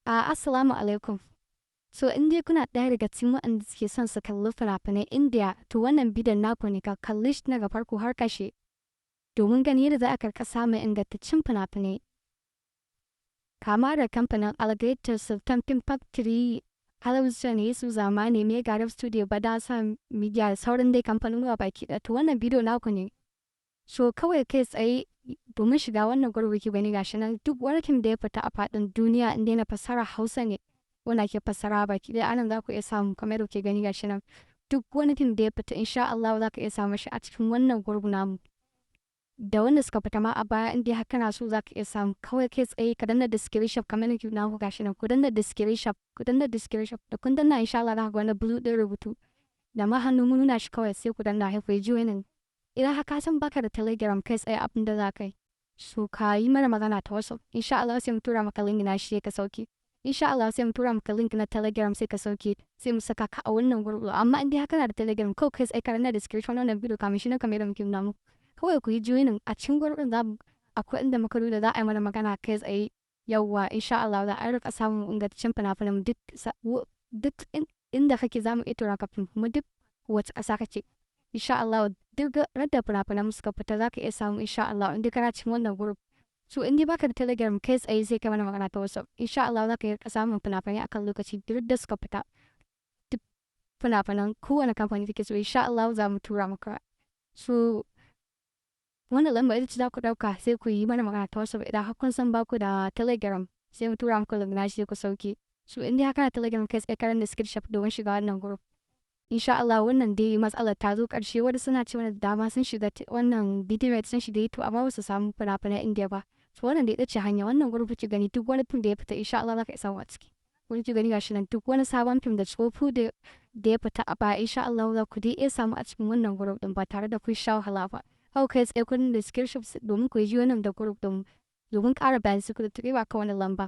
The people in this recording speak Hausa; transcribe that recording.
Assalamu alaikum. So in dai kuna ɗaya daga cikin waɗanda suke son su kalli fina-finan Indiya, to wannan bidiyon naku ne. Ka kalli shi daga farko har ƙarshe domin ganin yadda za a karka samun ingantaccen fina-finai. Kama da kamfanin Alligator, Sultan Film Factory, Talabijin, Yesu Zamani, Mega Rev Studio, Badasa Media da sauran dai kamfanonuwa baki ɗaya. To wannan bidiyo naku ne. So kawai kai tsaye domin shiga wannan gurbi ki gani, gashi nan, duk wani fim da ya fita a faɗin duniya, in dai na fassara Hausa ne wanda ake fassara baki ɗaya, anan za ku iya samu. Kamar yadda kuke gani, gashi nan, duk wani fim da ya fita, insha Allah za ka iya samun shi a cikin wannan gurbi namu. Da wanda suka fita ma a baya, in dai har kana so, za ka iya samu. Kawai kai tsaye ka danna description kamar yadda na ku, gashi nan, ku danna description, ku danna description. Da kun danna, insha Allah za ku ga wani blue ɗin rubutu da ma hannu mun nuna shi. Kawai sai ku danna ku yi joining. Idan har ka san baka da Telegram, kai tsaye abin da za ka yi, so ka yi mana magana ta WhatsApp. Insha Allah sai mu tura maka link na shi ka sauke. Insha Allah sai mu tura maka link na Telegram, sai ka sauke, sai mu saka ka a wannan group. Amma in dai haka na da Telegram, kawai kai tsaye ka danna description wannan bidiyo kamin shi na kamar yadda muke nuna muku. Kawai ku yi joining a cikin group din. Za akwai inda muka nuna za a yi mana magana kai tsaye. Yawwa, insha Allah za a rika samun ingantaccen fina-finan duk inda kake. Za mu iya tura ka fim kuma duk wace ƙasa kake. Insha Allah duk radda fina-finan suka fita, za ka iya samu, insha Allah, in dai kana cikin wannan group. So in dai baka da Telegram, kai tsaye sai ka mana magana ta WhatsApp. Insha Allah za ka iya samun fina-finai akan lokaci duk da suka fita. Duk fina-finan kowane kamfani kake so, insha Allah za mu tura maka. So wannan lamba ita ce za ku ɗauka, sai ku yi mana magana ta WhatsApp idan har kun san baku da Telegram, sai mu tura muku link na shi ku sauke. So in dai haka na Telegram, kai tsaye ka danna description domin shiga wannan group. Insha Allah wannan dai matsalar ta zo ƙarshe. Wanda suna ce mana da dama sun shiga wannan bidiyo, sun shiga YouTube, amma ba su samu fina-finan Indiya ba. To wannan dai ita ce hanya. Wannan group kuke gani, duk wani fim da ya fita, insha Allah za ka iya samu a ciki. Kun ki gani, gashi nan, duk wani sabon fim da tsofu da ya fita a baya, insha Allah za ku dai iya samu a cikin wannan group din ba tare da kun sha wahala ba. Kawai kai tsaye kun description domin ku yi wannan da group din. Domin ƙara bayani, su ku da turewa kan wannan lamba.